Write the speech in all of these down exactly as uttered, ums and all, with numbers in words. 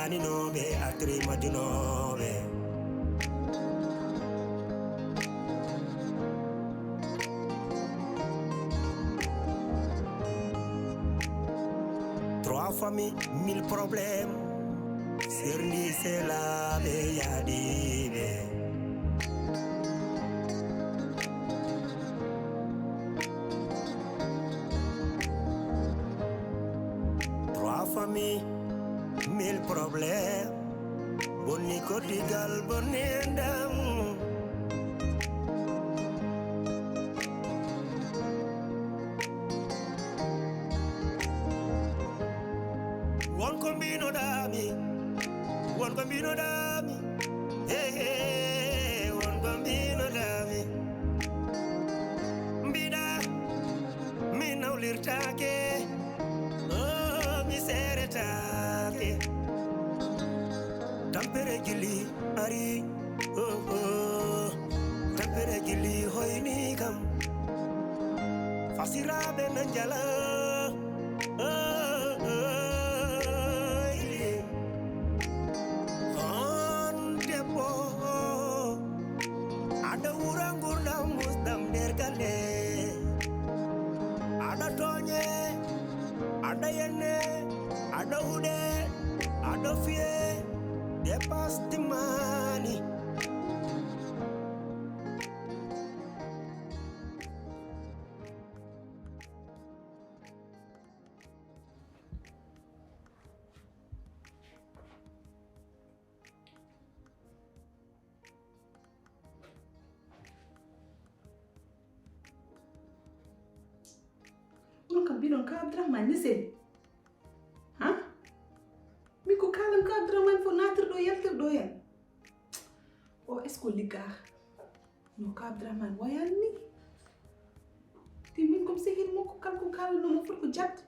Ninooɓe, atri majunooɓe. Trois familles, mille problèmes. Serndi selaaɓe yaadiiɓe. Trois familles, mille problèmes. Bonni koddigal, bonni enɗam. Won ko mbinoɗaami, won ko mbinoɗaami. Hey, hey, won ko mbinoɗaami. Mbiɗa mi nawlirtaake, oh, mi seeretaake. Tampere jilli ari, oh, oh. Tampere jilli hoyni kam. Fasiraaɓe na njala, oh, oh, oh. On debbo, aɗa wura ngurdam musɗam nder galle. Aɗa tooñe, aɗa yenne, aɗa huɗe, aɗa fiye, dépasse timmaani. Onon kam mbiɗon ka Abdourahmane ne seli. Ha? Min ko kalan ka Abdourahmane fof naatir ɗo yaltir ɗo hen. O est-ce que o liggaa? No ka Abdourahmane wayani ni. Te min kom sehil makko kala ko kalanno mo fof ko jaɓde.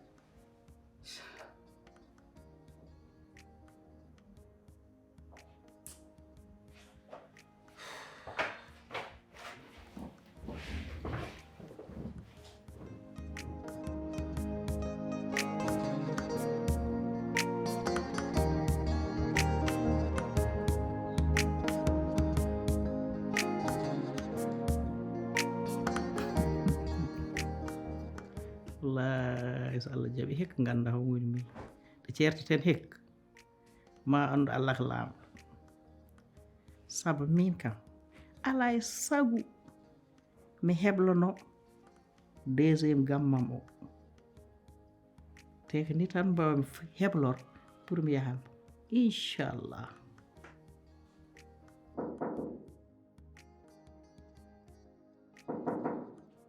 Wallahi, so Allah jaɓi hikka ngannda ko woni min. Ɗo ceerteten hikka. Ma anndu Allah ko laamɗo. Sabu min kam, alaa e sago mi heblono deuxième gammam o. Te ko ni tan mbaawmi f-, heblor pour mi yaha. Inchallah.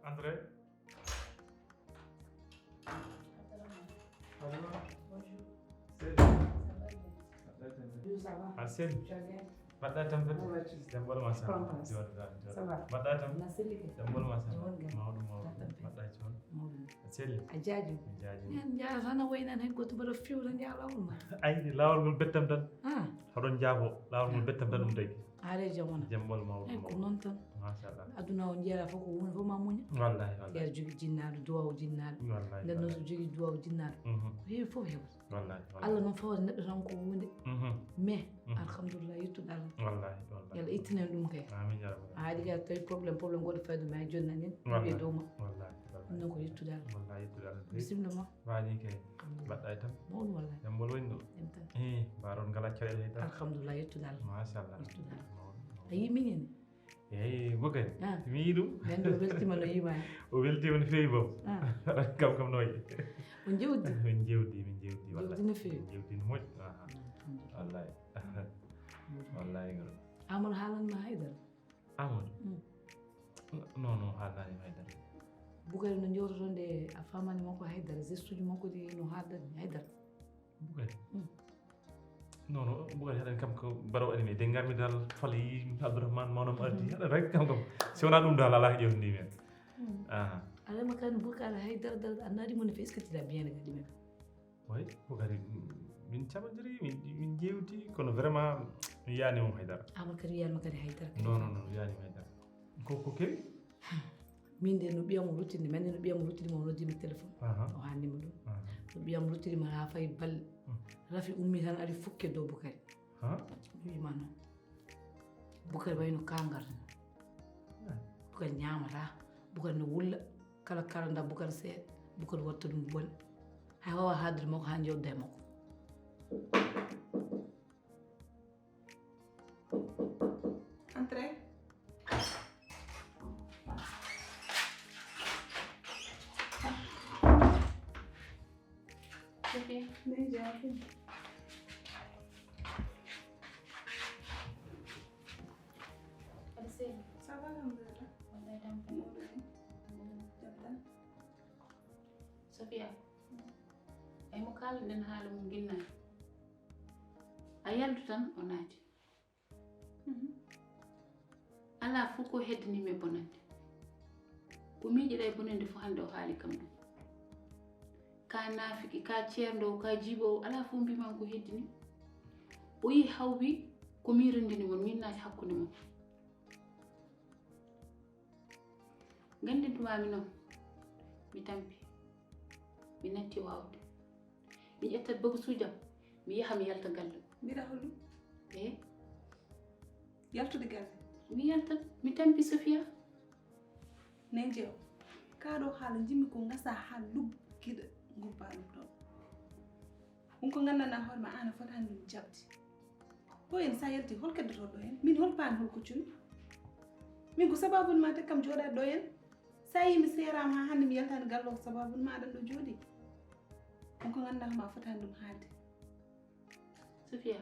Entrez. Bonjour. Seydi. Ça va bien. Mbaɗɗa e tampere? Bonjour, ça va? Ah, Seydi. Tu vas bien? Mbaɗɗa e tampere? Comment vas-tu? Jam ɓolo ma, ça va? Prends place. Jooɗoɗaa, jooɗoɗaa. Ça va? Mbaɗɗa e tampere? Na selli kay? Jam ɓolo ma, ça va? Jam woni. Mawɗum, mawɗum. Mbaɗɗa e tampere? Mawɗum. A selli? A jaajima. Mi jaajima. Min jaaratano waynan hen goto mbaɗa fewre njaalawol ma. Ay, laawol ngol bettam tan. Ah. Hoɗon njaafo, laawol ngol bettam tan ɗum tagi. Are jamana. Jam ɓolo mawɗum. Ay, ko noon tan. Machallah. Aduna o njeera fof ko woni fof ma muña. Wallahi, wallahi. Yer jogi jinnaaɗo, duwaw jinnaaɗo. Wallahi, nden noon wallahi. So jogi duwaw jinnaaɗo. Mhm. Ko heewi fof heɓata. Wallahi, wallahi. Allah noon fawata neɗɗo tan ko huunde. Mhm. Mais, mhm. Alhamdulillah, yettude Allah. Wallahi, wallahi. Yo Allah ittinen ɗum kay. Amin, ya rabbal alamin. A haɗi kay tawi problème, problème goɗɗo fayda ma, a jonnani en, wallahi, e dow ma. Wallahi, wallahi. Ɗum noon ko yettude Allah. Wallahi, yettude Allah. Bisimilla ma. Waani kay. Alhamdulillah. Mbaɗɗa e tampere? Mawɗum wallahi. Jam ɓolo woni ɗo? Jam tan. Eh, mbaɗon ngala coyɗe hay dara. Alhamdulillah, yettude Allah. Machallah. Yettude Allah. Mawɗum, mawɗum. A yii min ene? Eyi, Bukari. Ah. Mi yii ɗum. Nandi o weltima no yimaani. O weltima no feewi bom. Ah. Kam kam no wayi. On jewdi? Min jewdi, min jewdi, wallahi. Jewdi no feewi? Min jewdi no moƴƴi. Aha. Alhamdulillah. Wallahi. Wallahi, goro. Amadou haalan ma haydara? Amadou? Mm. Non, non, haalnaani haydara. Bukari no jewtoton de, a faamaani makko haydara, geste uji makko ɗi no haaldani haydara. Bukari? Mm. Non, non, Bukari haɗani kam ko baro animé. Dengarmi dal fali Abdourahmane mawno mo ardi. Mhm. Haɗa rek kam kam. Si wonaa ɗum dal alaa ko ƴewndi men. Mm. Aha. Alama kan Bukari haydara dal annaɗi mo ne fe, est-ce que tu l'as bien regardé même? Oui, ko kadi, mm, min camondiri, min, min jewti, kono vraiment mi yiyaani mo haydara. Amadou kadi wiyanma kadi haydara kadi. Non, non, non, mi yiyaani mo haydara. Ko, ko kewi? Min de no ɓiyam o ruttini, min de no ɓiyam o ruttini mo, o noddi mi téléphone. Aha. O haalni mo ɗum. Aha. No ɓiyam ruttini mo haa fayi balɗe. Mm. Rafi ummi tan ari fukke dow Bukari. Ha? Mi wiima noon. Bukari wayno kangar. Bukari ñaamata. Bukari no wulla. Kala kala nda Bukari seeɗa. Bukari watta ɗum bone. Hay wawa haaldude makko haa jodda e makko. Entrez. Sophie. Ndey Jaabi. Aɗa selli? Ça va, alhamdulillah. Wallahi tampere. Mawɗo ni? Alhamdulillah. Jam tan? Sophia, ay mo kaalɗen haala mum ginnaaji. A yaltu tan o naati. Alaa fof ko heddanii mi e bonannde. Ko miijiɗaa e bonannde fof hannde o haali kam ɗum. Ka naafiki, ka ceerndoowo, ka jiiboowo, alaa fof mbiimaami ko heddini. O yi'i hawwi ko min renndini mon, min naati hakkunde mon. Nganndintumaami noon, mi tampi, mi natti waawde. Mi ƴetta bagasuujam, mi yaha mi yalta galle. Mbiɗa holɗum? E? Yaltude galle? Mi yalta, mi tampi Sofia. Nen jeew, kaa ɗo haala njimmi ko ngasa haa lubba giɗa ngubba ɗum ɗon. Ɗum ko nganndanɗaa hoore ma aan a fotaani ɗum jaɓde. Ɗo en sa yalti hol keddotoɗo ɗo en? Min hol paani hol koccumi? Min ko sababu ma tek kam jooɗaade ɗo en. Sa yi mi seeraama haa hannde mi yaltaani galle o ko sababu ma aɗan ɗo jooɗi. Ɗum ko nganndanɗaa ma fotaani ɗum haalde. Sofia,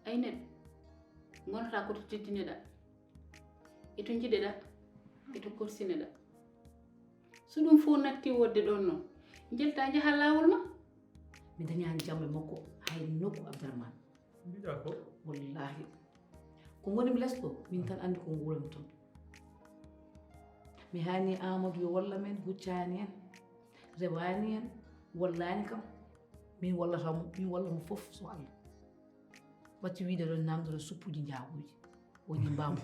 ay neɗɗo ngonata ko to teddineɗaa, e to njiɗeɗaa, e to korsineɗaa. So ɗum fof natti wodde ɗon noon, njalta njaha laawol ma. Mi dañaani jam e makko hay nokku Abdourahmane. Mbiɗa ko? Wallahi. Ko ngonimi les ɗo, min tan anndi ko nguurami toon. Mi haani Amadou yo walla men, huccaani en, rewaani en, wallaani kam. Min wallata mo, min walla mo fof so Allah. Watti wiide ɗon namdoro suppuji njaabuuji. Woni mbambo.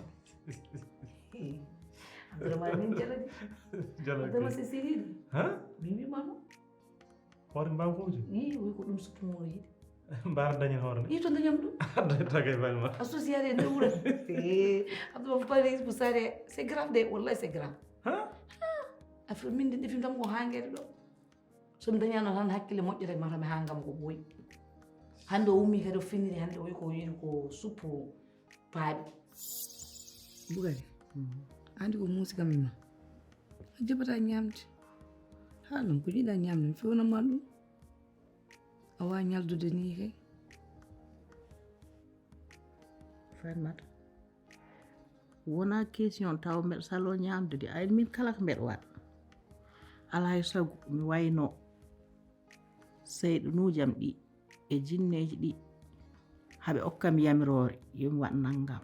Abdourahmane min jaladi. Jaladi. Abdourahmane c'est sérieux. Ha? Min wiima noon. Hoore mbamfooji? Ii, wi ko ɗum suppu mo yiɗi. Mbaara dañen hoore nde? Ii, to dañam ɗum. Adda tagay balma. Associé e nde wuro. Eh, Abdourahmane Paris pour ça de, c'est grave de, wallahi c'est grave. Ha? Affaire min de ɗefi kam ko hangere ɗo. So mi dañaano tan hakkille moƴƴere mata mi hangam ko ɓooyi. Hannde o ummi kadi o finiri hannde o wi ko yiɗi ko suppu paaɓi. Bugari. Andi ko muusi kam no. A jaɓata ñaamde. Haa ɗum ko jiɗa ñaamde mi fewnama ɗum. A waa ñaldude ni kay. Farmata. Wona question taw mbeɗa salo ñaamde de. Ay min kala ko mbeɗa waɗa. Alaa e sago mi wayno seyɗunuujam ɗi e jinneeji ɗi haɓe okkam yamiroore yo mi waɗ nanngam.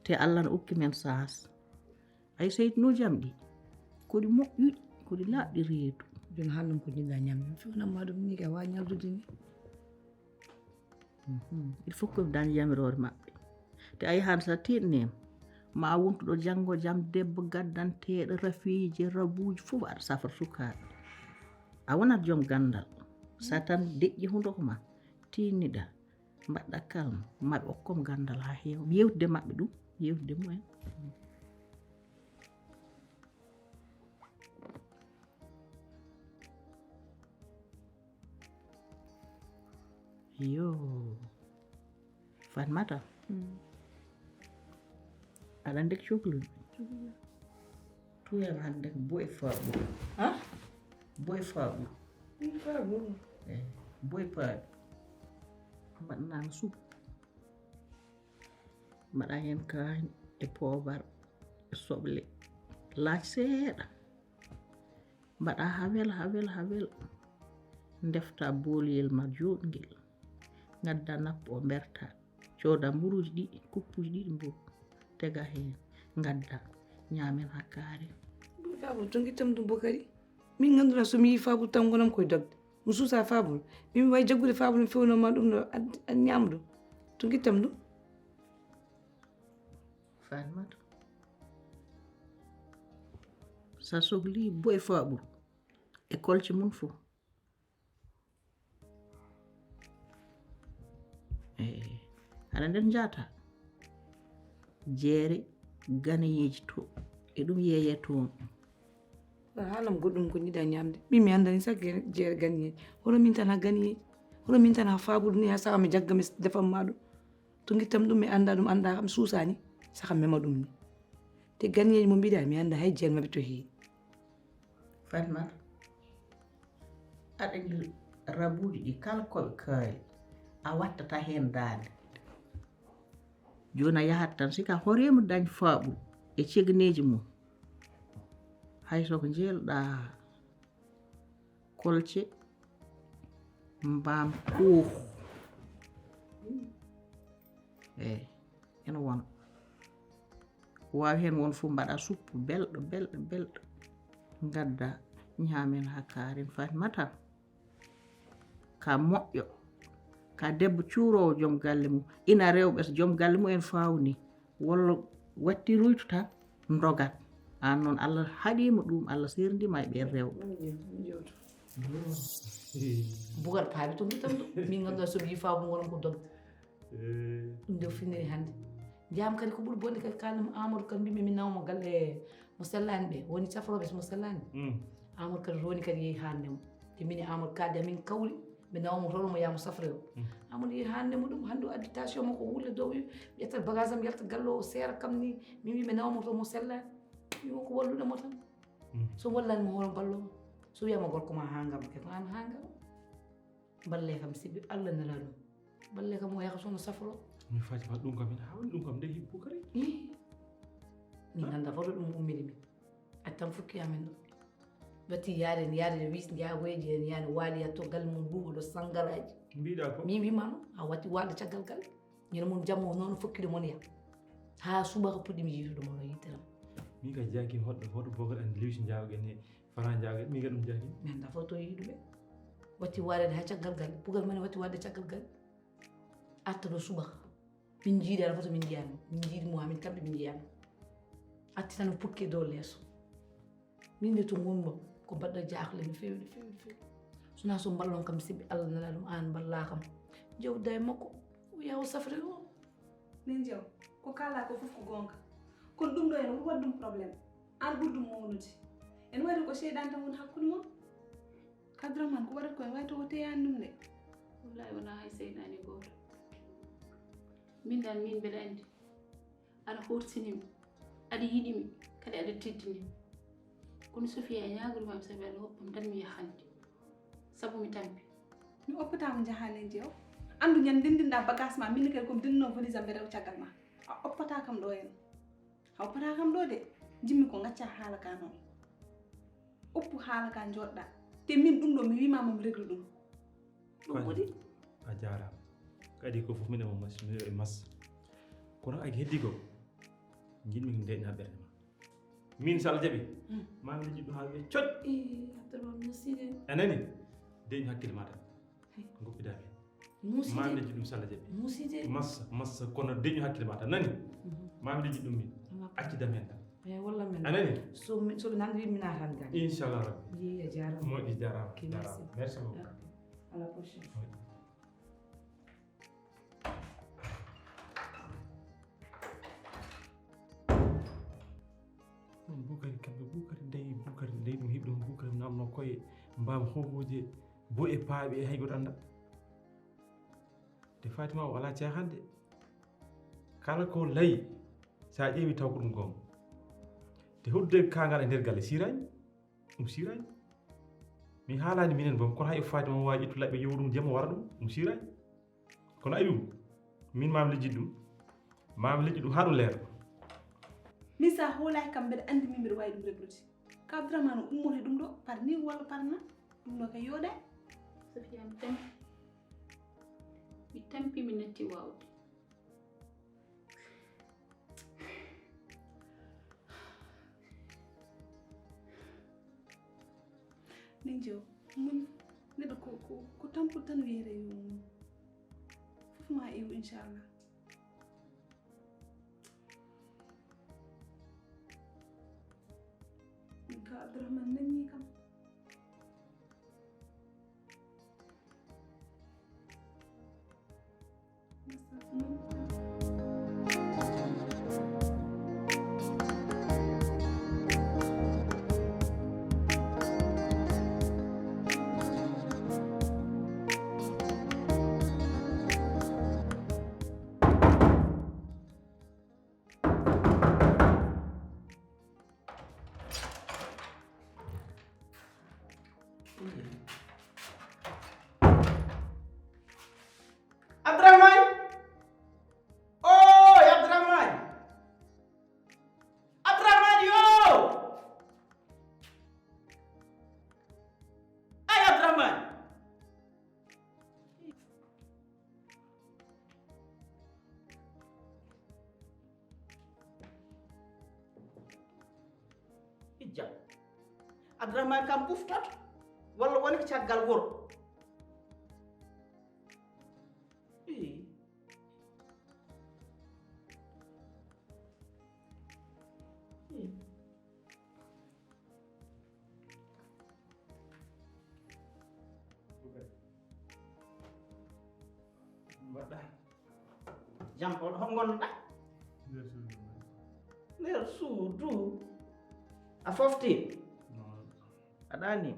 Te Allah no okki men saas. Ay seyɗunuujam ɗi ko ɗi moƴƴuɗi, ko ɗi laaɓɗi reedu. Jooni haalnam ko jiɗɗa ñaamde mi fewnama ɗum ni kay waa ñaldude ni. Il faut que dañ yamiroore maɓɓe. Te a yahan sa tiɗnima ma a wontuɗo janngo jam debbo gaddanteeɗo rafiiji rabuuji fof aɗa safra sukaaɓe. A wonat joom ganndal. Sa tan deƴƴi hunduko ma tinniɗa mbaɗɗa kalma maɓe okkom ganndal haa heewa yewtude maɓɓe ɗum yewtude mumen. Yo. Fatmata. Aɗa anndi ko cokli? Tuuyam hannde ko boy faaɓuru. Ha? Boy faaɓuru. Boy faaɓuru. Eh, boy faaɓi. Mbaɗanaama supu. Mbaɗa heen kaañ e poobar e soble. Laac seeɗa. Mbaɗa haa wela, haa wela, haa wela. Ndefta booliyel ma jooɗngel. Ngadda nappo o mberta. Cooda mburuuji ɗiɗi, kuppuuji ɗiɗi mburu. Tega heen. Ngadda. Ñaamen haa kaare. Ɓuri faabol, to ngittam ɗum Bokari. Min ngannduɗaa so mi yii faabol tan ngonam koye dogde. Mi suusa faabol. Min mi wawi jaggude faabol mi fewnoma ɗum ɗo ad ñaama ɗum. To ngittam ɗum. Fatmata. Sa sokli boy faɓuru e kolce mum fof. Nder njaata jeere ganeyeeji to e ɗum yeeye toon. Haalam goɗɗum ko njiɗa ñamde. Min mi anndani sa jeere ganeyeeji. Hono min tan ha ganeyeeji. Hono min tan ha faabudu ni ha sawa mi jagga mi defan ma ɗum. To ngittam ɗum mi annda ɗum annda kam suusani. Saka mema ɗum ni. Te ganeyeeji mo mbiɗa mi annda hay jeere maɓɓe to heewi. Fatmata, aɗa anndi rabuuji ɗi kala ko ɓe kaali a wattata heen daande. Jooni a yahat tan sika horeema dañ faaɓu e ceganeeji mum. Hay so ko njeelɗa kolce mbaam kuuh. Eey, ene wona. Waawi heen won fof mbaɗa suppu belɗo belɗo belɗo. Ngadda ñaamen haa kaaren Fatmata. Ka moƴƴo. Ka debbo cuuroowo joom galle mum. Ina rewɓe so joom galle mum en faawni walla watti ruytu tan ndogat. Aan noon Allah haɗiima ɗum Allah seerndiima e ɓeen rewɓe. Bugar paabi to ngitam ɗum. Min ngannduɗaa so mi yii faabu ngonam ko dogde. Ɗum nde o finniri hannde. Jam kadi ko ɓuri bonde kadi kaalnam Amadou kadi mbimi mi nawma galle mo sellani ɓe woni safroɓe mo sellani. Amadou kadi roni kadi yehi hannde mo te mini Amadou kaldi amin kawri ɓe nawma toon mo yamo safre o. Amadou yehi hannde mo ɗum hannde o addi tension makko wulle dow wi ƴetta bagage am yalta galle o seera kam ni min wi ɓe nawma toon mo sellani. Wimo ko wallude mo tan. So wallani mo hono ballo mo so wiyama gorko ma ha ngam ke ko an ha ngam. Balle kam sibi Allah nela ɗum. Balle kam o yaha sono safro. Mi fatima ɗum kam ina hawni ɗum kam nde hibbu kadi. Min nanda foto ɗum ummiri min. Attan fukki amin ɗo. Wati yaade yaade wis njaagoyeji en yaade waali yatto gal mum duuɓo ɗo sangaraji. Mbiɗa ko min wima noon a watti waalde caggal gal. Ñande mum jamma o noon fokkiɗo mon ya. Ha subaka puɗɗimi yiitude mon o yittiram. Min ka jaaki hoɗɗo hoto bogal andi lewsi njaago en e fara njaago en min ka ɗum jaaki. Min da foto yiiduɓe. Watti warede ha caggal gal pugal mane watti warde caggal gal. Arta ɗo subaka. Min jiidi ala foto min jiyano min jiidi mo amin kamɓe min jiyano. Atti tan o pukki e dow leeso. Min de to ngonmi ɗo ko mbaɗɗo jaakle no feewi no feewi no feewi. Sona so mballon kam siɓɓe Allah nana ɗum an mballa kam. Jawda e makko o yaha o safre o. Min jaw ko kala ko fof ko gonga. Kono ɗum ɗo en woni waɗ ɗum problème. An ɓuri ɗum mawnude. En waɗi ko seydan tan woni hakkude mon. Kadraman ko waɗat ko en wawi taw o teyani ɗum de. Wallahi wona hay seydani goto. Min dan min mbeɗa andi aɗa hortinimi aɗa yiɗimi kadi aɗa teddinimi. Kono sofiya e ñagolmami sabi aɗa hoppam tan mi yahande. Sabu mi tampi. Mi oppatama jahaniji o. Andu ñande ndendinɗa bagage ma min kadi komi dendino valise am mbeɗa rewa caggal ma. A oppata kam ɗo en. A oppata kam ɗo de. Jimmi ko gacca haala ka noon. Oppu haala ka joɗɗa. Te min ɗum ɗo mi wima mami regle ɗum. Ɗum woni. A jarama. Kadi ko fof minen mo mas mino e mas. Kono a heddi ko. Jinmi ko ndeƴna ɓerde ma. Min sala jaɓi. Mami liji ɗum ha wiye coƴ. Abdourahmane muside. A nani? Deñu hakkille ma tan. Goppida min. Muside. Mami liji ɗum sala jaɓi. Muside. Massa massa kono deñu hakkille ma tan nani. Mami liji ɗum min. Accida men tan. E walla men. A nani? So mi so ɓe nandi min minata tan gani. Inchallah rabbi. Yi a jarama. Moƴƴi jarama. Ok, merci. Merci beaucoup. Ok. À la prochaine. Ɗum bukari kamɓe bukari ndeyi bukari ndeyi ɗum hiɓɗum bukari namno koye mbam hohoje bo e paaɓe e haygoto anda. Te fatima o ala cahande. Kala ko layi sa ƴeewi taw ko ɗum gonga. Te hodde kangal e nder galle sirani. Ɗum sirani. Mi haalani minen bom kono hay o fatima o wawi ƴettu laɓɓe yowa ɗum jemma wara ɗum ɗum sirani. Kono ayi ɗum min mami lejjit ɗum. Mami lejjit ɗum ha ɗum leera. Min sa hoolaki kam mbeɗa andi min mbeɗa wawi ɗum reglude. Ka abdourahmane o ummoto e ɗum ɗo par ni walla par na. Ɗum ɗo kay yooɗa. Sofiya mi tampi. Mi tampi mi natti wawde. Ninjo, muñ neɗɗo ko ko ko tampude tan wiyete yo muñ. Fof ma iw inchallah. Min ka abdourahmane nañi kam. Massa muñ. Jam. Abdourahmane kam ɓuftoto walla woni ko caggal wuro. Ii. Ii. Mbaɗɗa. Jam, on hol ngonnoɗa? Nder suudu. Nder suudu? A fofti? Mawɗo. A ɗaani?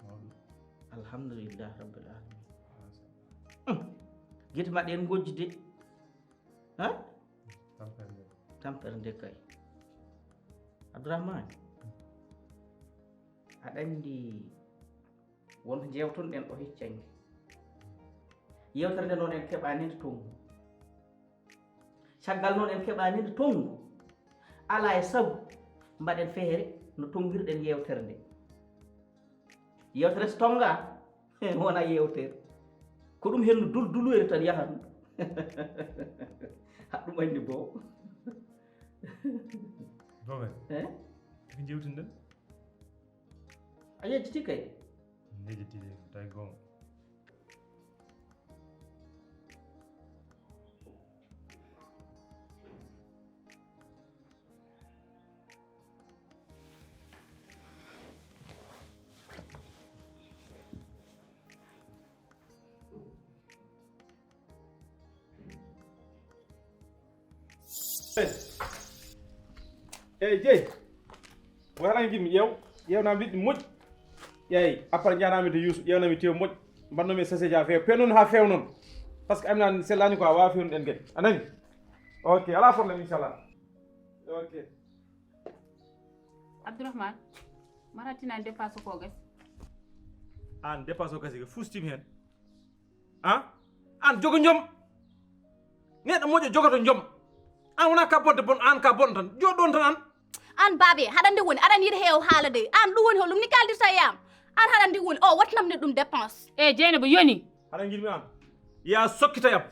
Mawɗo. Alhamdulillah rabbil alamin. Masha Allah. Hmm. Gite ma ɗen ngojji de. Ha? Tampere nde. Tampere nde kay. Abdourahmane, aɗa anndi won ko njeewton-ɗen o heccanke. Yeewtere nde noon en keɓaani nde tonngu. Caggal noon en keɓaani nde tonngu. Alaa e sago mbaɗen feere no tonngirɗen yeewtere nde. Yeewtere so tonngaa, wona yeewtere. Ko ɗum henno dul-, duluere tan yahat. Haɗ ɗum anndi boo. Bobe. Eh? Ko jewtuɗen? A yejjiti kay. Yejjiti kay, tawi goonga. Eyi, jeyi. Ko haɗa njiɗmi ƴeew, ƴeewnami liɗɗi moƴƴi. Eyi, après njahanami to Youssou, ƴeewnami tew moƴƴi. Mbannomi e sachet ja feew. Pe noon ha feew noon. Parce que amina sellani ko a wawa fewnude en kadi. A nani? Ok, ala problème, inchallah. Ok. Abdourahmane, maratina dépasse ko gas. An dépasse o gasi ko fustimi hen. An? An jogo joom. Neɗɗo moƴƴo jogoto joom. An wona ka bonde bon, an ka bon tan. Joɗɗo on tan an. An baabe, haɗa nde woni, aɗa yiɗi heew haala de. An ɗum woni holɗum ni kaldirta e am. An haɗa nde woni, o watnam ne ɗum dépense. E Jeynaba yoni. Haɗa jiɗmi an. Ya sokkita yam.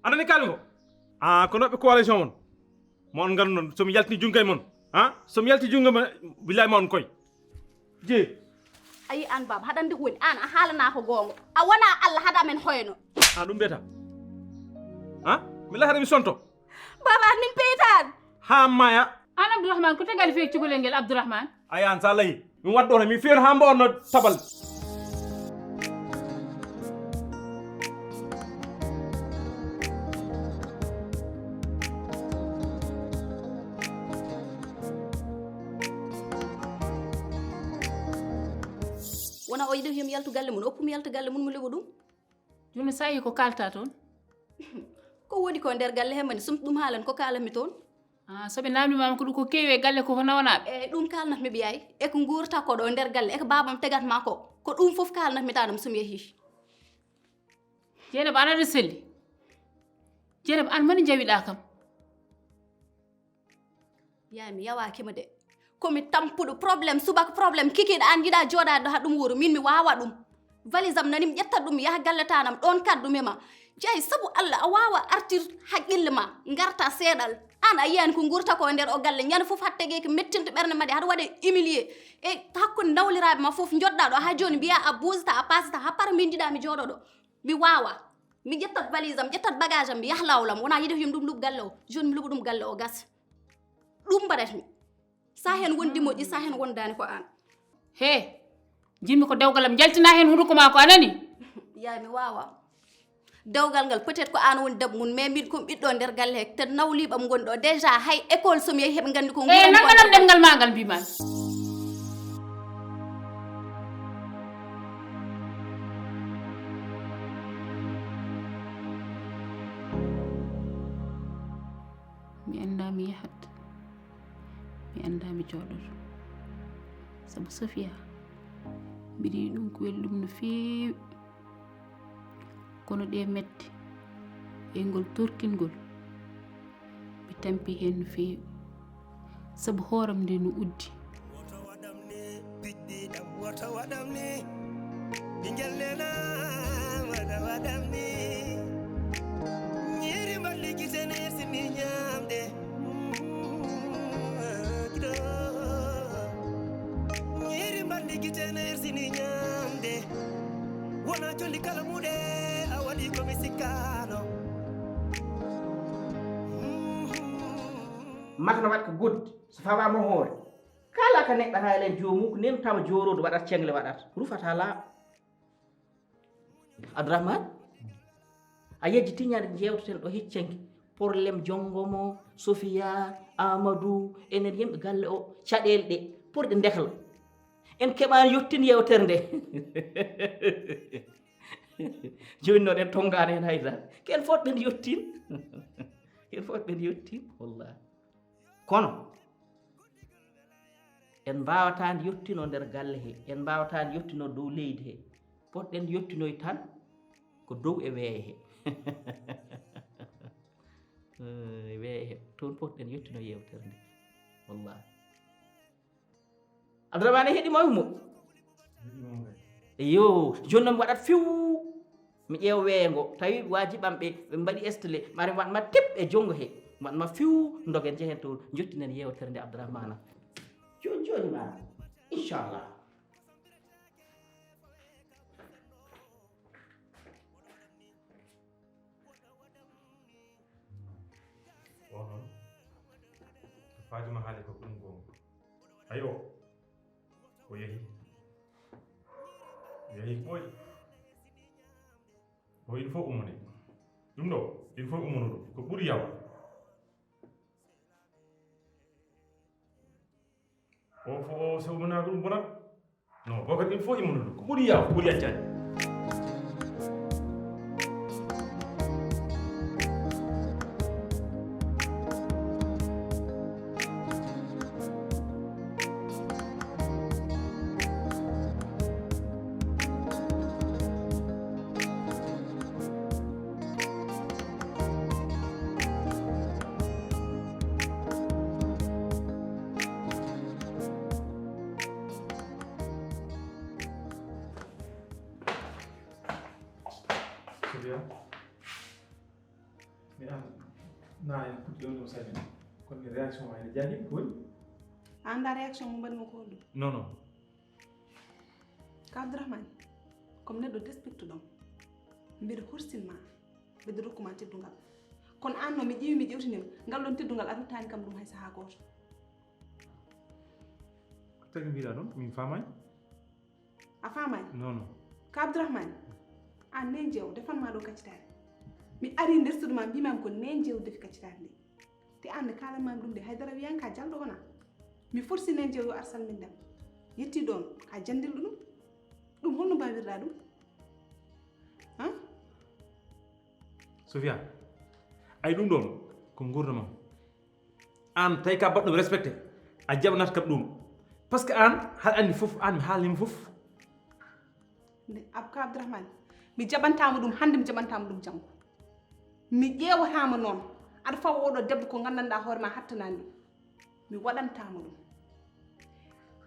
A nani kalmi ko? Ah, ko noɓɓe coalition mon. Mo on ngandu non, somi yaltini jungo e mon. Ha? Somi yalti jungo ma, billahi ma on koy. Je. Ayi an baba, haɗa nde woni an a haalana ko goonga. A wona Allah haɗa men hoyno. A ɗum mbiyata? Ha? Mi lahara mi sonto. Baba an min peytan. Ha maya. An Abdourahmane, ko tegal feccugol ngel Abdourahmane? Ayi an sa layi. Mi waddo mi fiyon ha mbo no tabal. Wona o yiɗi yomi yaltu galle mum, oppumi yalta galle mum, mi lego ɗum. Jooni sa yi ko kalta toon? Ko woni ko nder galle he mani sum ɗum haalan ko kaalanmi toon. Ah, so ɓe namdimama ko ɗum ko kewi e galle ko ko nawanaɓe? E ɗum kalnatmi ɓiyay, e ko guurata ko ɗo nder galle, e ko babam tegatma ko, ko ɗum fof kalnatmi tanam sum yehi. Jeynaba, an aɗa selli? Jeynaba, an mani jawiɗa kam? Yaay mi yawaaki ma de. Ko mi tampuɗo problème, subaka problème, kikiiɗe an yiɗa jooɗaade ɗo ha ɗum wuuro, min mi waawa ɗum. Valise am nani mi ƴetta ɗum mi yaha galle tanam ɗon kaddu mi ma. Jeyi sabu Allah a waawa artir haqqille ma, ngarta seeɗal. An a yiyani ko ngurta ko nder o galle, ñande fof hatta tege ko mettinta ɓernde ma de, haɗa waɗe humilier. E hakkunde nawliraaɓe ma fof njoɗɗa ɗo ha jooni mbiya a buusata, a pasata, ha para min jiɗa mi jooɗo ɗo. Mi waawa. Mi ƴettat valise am, ƴettat bagage am, mi yaha laawol am. Wona yiɗi ko yim ɗum luɓ galle o. Jooni mi luɓa ɗum galle o gasa. Ɗum mbaɗatmi. Sa hen wondi moƴƴi, sa hen wondani ko an. He, jinmi ko dewgal am, jaltina hen hunduko ma ko a nani? Yaay mi waawa. Dewgal ngal peut-être ko an woni debbo mum, mais min ko ɓiɗɗo nder galle he, te nawliɓam ngoni ɗo. Déjà hay école somi yehi heɓe nganndi ko. E, nanganam ɗemngal ma ngal mbimami. Mi anndaa mi yahat, mi anndaa mi jooɗoto. Sabu Safiya, mbiɗa yiɗi ɗum ko weli ɗum no feewi. Kono ɗe mette e ngol torkingol, mi tampi heen no feewi. Sabu hooram nde no uddi. Woto waɗam ni, pijjiɗam, woto waɗam ni. Ɓingel nena, woto waɗam ni. Ñiiri mballi gite ne simi ñaamde. Mm, kito. Gite ne ersini ñaamde. Wona jolli kala muɗe a waɗi ko mi sikkaano. Mata no waɗ ko goɗɗi, so fawaama hoore. Kala ka neɗɗata elen joomum, ko nemtama jooroodu waɗat ceŋle waɗat. Rufata laaɓa. Abdourahmane, a yejjiti ñande jeewteten ɗo heccanki. Problème jonngo mo, Sofia, Amadou, enen yimɓe galle o, caɗeele ɗe, pour ɗe ndekla. En keɓaani yottin yeewtere nde. Jooni noon en tonngaani heen hay dara. Ken fof ɓen yottin. Ken fof ɓen yottin, wallahi. Kono, en mbaawataani yottinoo nder galle he, en mbaawataani yottinoo dow leydi he. Potɗen yottinoy tan ko dow e weeye he. Eh, e weeye he. Toon potɗen yottinoo yeewtere nde. Wallahi. Abdourahmane heɗi mo mo. Yo, jooni noon mi waɗat fiw. Mi ƴeewa weeyo ngo. Tawi waaji ɓam ɓe, ɓe mbaɗi estele. Mari waɗ ma tip e junngo he. Waɗ ma fiw, ndogen njehen toon. Njottinen yeewtere nde Abdourahmane. Jooni jooni ma. Inchallah. O noon, ko Fatima haali ko ɗum goonga. Ayo, o yehi. O yehi ko ɓooyi. O il faut ummone. Ɗum ɗo, il faut ummono ɗum. Ko ɓuri yawa. O fo, o sewmanaaka ɗum bonat. Non, Bokar, il faut immude ɗum. Ko ɓuri yaw, ko ɓuri accaade. Sofiya, mi an na en puɗɗi ɗon ɗo sani. Kono mi réaction ma ene jaaji ko woni? A annda réaction mo mbaɗmi ko ɗum? Non, non. Ka Abdourahmane, comme neɗɗo despektuɗo, mbeɗa horsini ma, mbeɗa rokku ma teddungal. Kono an no mi ƴeewi, mi ƴewtini ma, ngal ɗon teddungal a ruttani kam ɗum hay sahaa gooto. Ko tagi mbiɗa ɗon, min faamaani. A faamaani? Non, non. Ka Abdourahmane, an ne jeew, defan ma ɗo kaccitaari. Mi ari nder suudu ma, mbimami ko ne jeew defi kaccitaari ndi. Te an nde kaalanmaami ɗum nde, haydara wiyan ka jalɗo wona. Mi forsi nen jew yo ar salmin dem. Yetti ɗon, ka jandilɗo ɗum. Ɗum honno mbawirɗa ɗum? Ha? Sofia, ay ɗum ɗon ko ngurdamam. An tawi ka baɗɗo respecté, a jaɓanat kam ɗum. Parce que an, haɗa anndi fof, an mi haalnima fof. Nde Abka Abdourahmane, mi jaɓantaama ɗum hannde, mi jaɓantaama ɗum janngo. Mi ƴeewataama noon, aɗa fawa oɗo debbo ko nganndanɗaa hoore ma hattanaani ɗum. Mi waɗantaama ɗum.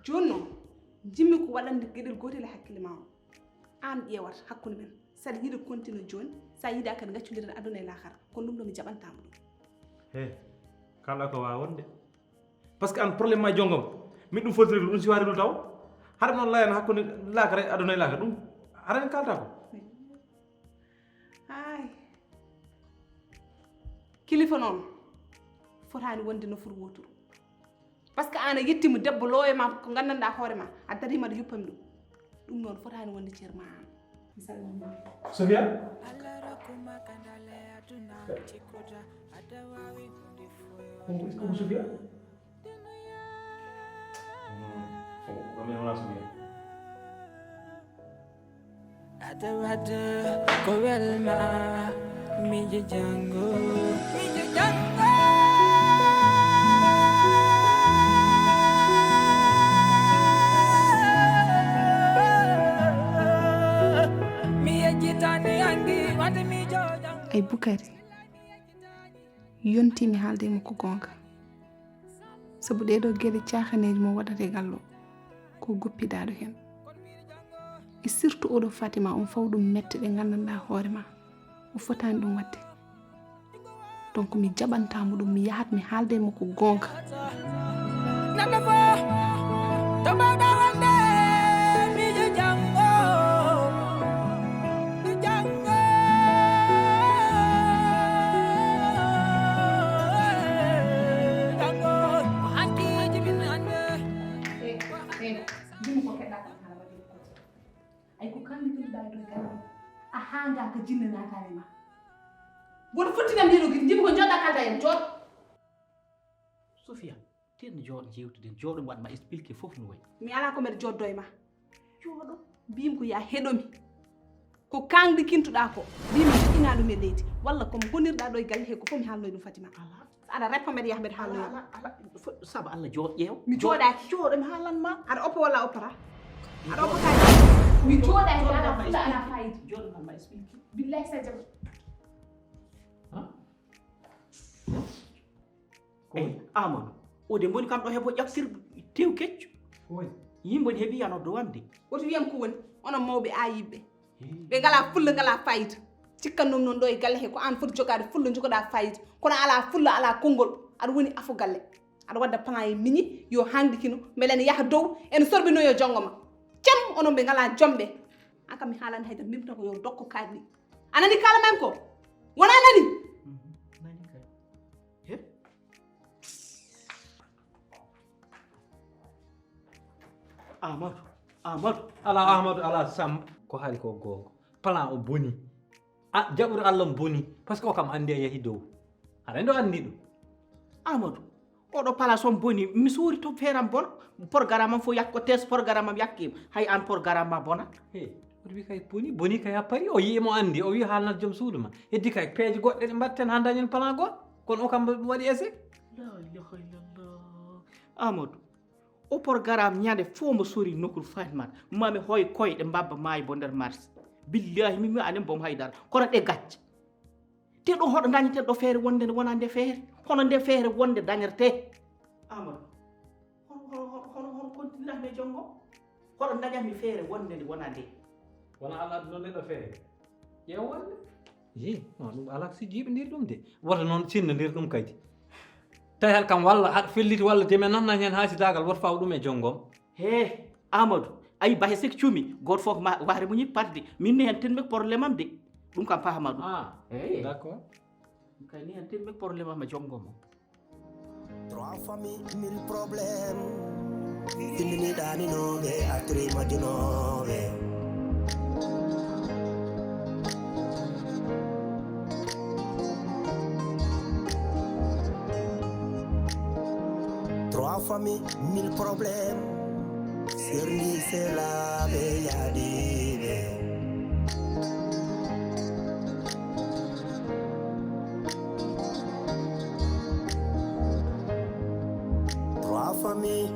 Jooni noon, njimmi ko waɗande geɗel gootel e hakkille ma o. Aan ƴeewat hakkunde men. Saɗa yiɗa continue jooni, so a yiɗaa kadi ngaccondiren aduna e laakara. Kono ɗum ɗo mi jaɓantaama ɗum. He, kala ko waawa wonde. Parce que an problème ma jongom. Min ɗum foti reglu, ɗum si waawi reglu taw. Hara noon layan hakkunde laakara e aduna e laakara ɗum. Hara en kalta ko. Ay. Kilifa noon fotaani wonde nofuru wooturu. Parce que aan a yettiima debbo loowe ma ko nganndanɗaa hoore ma, a dariima aɗa yuppami ɗum. Ɗum noon fotaani wonde ceer ma aan. Mi salmini ma. Sofia? Omo, omo Sofia? Hmm, omo, omo Sofia. Ata wadde ko welma, mijo janngo, mijo janngo. Mi yejjitani anndi wadde mijo janngo. Ay Bukari, yontii mi haalda e makko goonga. Sabu ɗee ɗoo geɗe caahaneeji mo waɗata e gallo, ko goppidaaɗo heen. E surtout oɗo Fatima, on faw ɗum mette ɗe nganndanɗaa hoore ma, o fotaani ɗum waɗde. Donc mi jaɓantaa mo ɗum, mi yahat mi haalda e makko goonga. Neɗɗo fof to mbawɗaa wonde. Ay ko kammi ko ɗa ɗo kammi. A hanga ka jinna na kare ma. Woto fottina mbiɗo gidi, jimi ko jooɗa kalda en jooɗo. Sofia, ten jooɗo jewtuɗen, jooɗo mi waɗ ma expliqué fof no wayi. Mi ala ko mbeɗa jooɗdo e ma. Jooɗo, mbimi ko ya heɗomi. Ko kaŋdi kintuɗa ko, mbimi joƴƴina ɗum e leydi. Walla ko mo gonirɗa ɗo e galle he ko fof mi haalnoy ɗum Fatima. Ala. Aɗa reppa mbeɗa yaha mbeɗa haalnoy. Ala, ala, ala. Fo-, saba Allah jooɗ ƴeew. Mi jooɗaki. Jooɗo mi haalan ma. Aɗa oppa walla a oppata? Aɗa oppa kayi? Mi jooɗaki, ala fulla, ala fayida. Jooɗo ma, ma expliqué. Billahi sa jam. Ha? Ko woni? Amadou, o de mboni kam ɗo hebo ƴaktir tew kecco. Ko woni? Yimɓe ne heɓi yano dowande. Woto wiyam ko woni? Onon mawɓe a yiɓɓe. Ɓe ngala fulla, ngala fayida. Cikkannoo noon ɗo e galle he ko aan foti jogaade fulla, jogoɗaa fayida. Kono alaa fulla, alaa konngol. Aɗa woni afo galle. Aɗa wadda plan e miñi, yo haŋdi kino, mbele ene yaha dow, ene sorbinoyo jonngo ma. Cem, onon ɓe ngalaa jom ɓe. Aan kam mi haalani hay dara, mbimta ko yo dokko kaaɗi ɗi. A nani kaala men ko? Wona nani? Mhm, nani kay. He? Amadou, Amadou. Ala Amadou, ala Samba. Ko haali ko goonga. Plan o boni. A, jaɓude Allah boni. Parce que o kam anndi a yahi dow. Aɗa anndi o anndi ɗum. Amadou, oɗo place on boni. Mi suuri to feeram bona. Programme am fof yakko, test programme am yakkima. Hay an programme ma bona. He, oɗo wi kay boni, boni kay a pari. O yii mo anndi, o wi haalnat joom suudu ma. Heddi kay peeje goɗɗe ɗe mbaɗten haa dañen plan goɗɗo. Kono o kam waɗi essai. La ilaha illallah. Amadou, o programme ñande fof mo sori nokul Fatmat, mami hoy koyɗe mbabba maayi bo nder marché. Billahi, mi, mi anen bom haydara. Kono ɗe gacce. Te ɗo hoɗo dañeten ɗo feere wonde nde wona nde feere. Hono nde feere wonde dañerte. Amadou, hono, hono, hono, hono, hono kontinirami e jonngo? Hoɗo dañami feere wonde nde wona nde? Wona Allah adduno nde ɗo feere? Ƴeew wonde? Yi, non, ɗum alaa si jiiɓindir ɗum de. Wota noon sinnandir ɗum kadi. Tawi hal kam walla haɗa felliti walla deme nan nan heen haasidaagal woto faw ɗum e jonngom. He, Amadou, ayi bahe sek cumi, gooto fof ko ma, wahre muñi parde. Min ne heen tenmi ko problème am de. Ɗum kam paama ɗum. Ah, eyi. D'accord. Ɗum kay ni heen tenmi ko problème am e jonngom o. Trois familles, mille problèmes. Tindini ɗaninooɓe, atri majjunooɓe. Trois familles, mille problèmes. Serndi selaaɓe yaadiiɓe. Trois familles,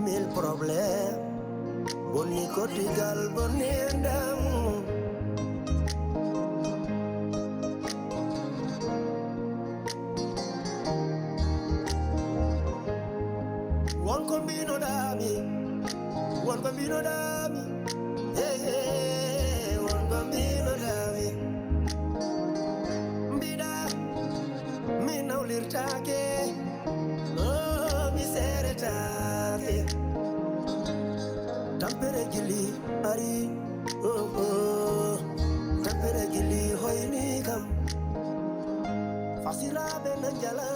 mille problèmes. Bonni koddigal, bonni enɗam. Won ko mbinoɗaami, won ko mbinoɗaami. Hey, hey, won ko mbinoɗaami. Mbiɗa, mi nawlirtaake, oh, mi seeretaake. Tampere gilli ari, oh, oh. Tampere gilli hoyni kam. Fasiraaɓe na njala.